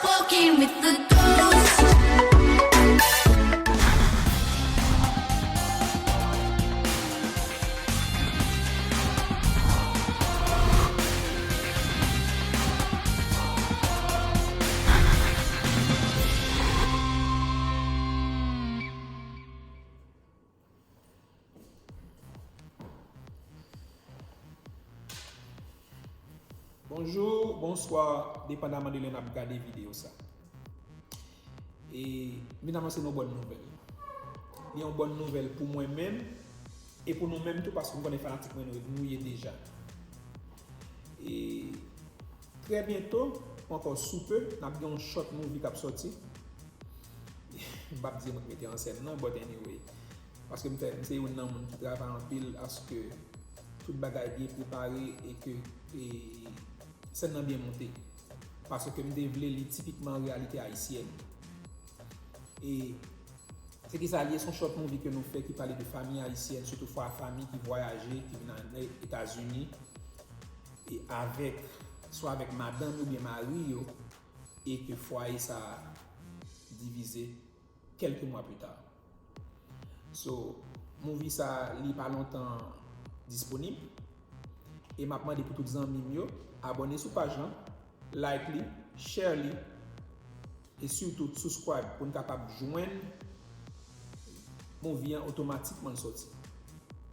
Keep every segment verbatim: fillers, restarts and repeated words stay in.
Walking with the ghost. Bonjou, bonswa, depandaman de lè n ap gade videyo sa. E m vin anonse nou bòn nouvèl. Li yon bòn nouvèl pou mwen menm e pou nou menm tou, paske m konnen fanatik mwen nou, nou ye deja. E trè byento, ankò sou pe, n ap gen yon short movie k ap sòti. M p ap di moun ki mete an sèn nan, but anyway. Paske m fè, m se youn nan moun ki travay anpil aske tout bagay byen prepare e ke, e, sèn nan byen monte. Paske m te vle li tipikman reyalite ayisyèn. E se ki sa l ye, se yon short movie ke nou fè ki pale de fanmi ayisyèn, sitou fwa fanmi ki vwayaje, ki vin nan Etazini, e avèk, swa avèk madanm yo oubyen mari yo, e ke fwaye sa a divize kèlke mwa pita. So, movie sa a, li pa lontan disponib. E m ap mande pou tout zanmi m yo abòne sou paj lan, like li, share li, e sitou subscribe pou n kapab jwenn movie an otomatikman l sòti.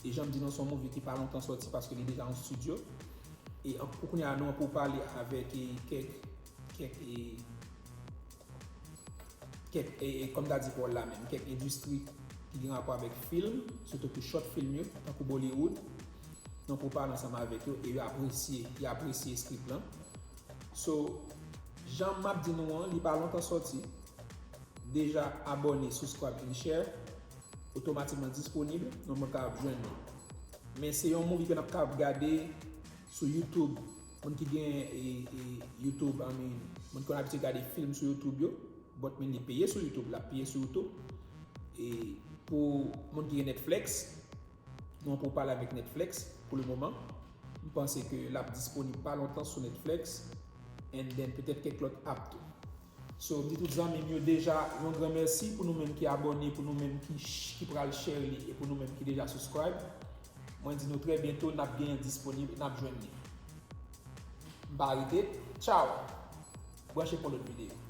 E jan m di nou, se yon movie ki pa lontan sòti paske li deja an estidyo. E an, pou kounye a, nou an pou pale avèk, e, kèk, kèk, e, kèk, e, e, kòm ta di pawòl la menm, kèk endistri ki gen rapò avèk fim, sitou pou short film yo, tankou Bollywood. Nou pou pale ansanm avèk yo e yo apresye, yo apresye script lan. So, jan m ap di nou an, li pa lontan sòti. Deja abòne, subscribe and share. Otomatikman disponib, nou moun kapab jwenn li. Men se yon movie ke n ap kapab gade sou YouTube. Moun ki gen, e, e, YouTube, I mean, moun ki konn abitye gade film sou YouTube yo, but men li peye sou YouTube, l ap peye sou YouTube. E pou moun ki gen Netflix, nou an pou pale avèk Netflix pou le moman. M panse ke l ap disponib pa lontan sou Netflix, and then petèt kèk lòt app tou. So, m di tout zanmi m yo deja yon gran mèsi pou nou menm ki abòne, pou nou menm ki, ki pral share li, e pou nou menm ki deja subscribe. Mwen di nou trè byento, n ap genyen disponib, n ap jwenn li. M pa rete, tchaw! Branche pou lòt videyo.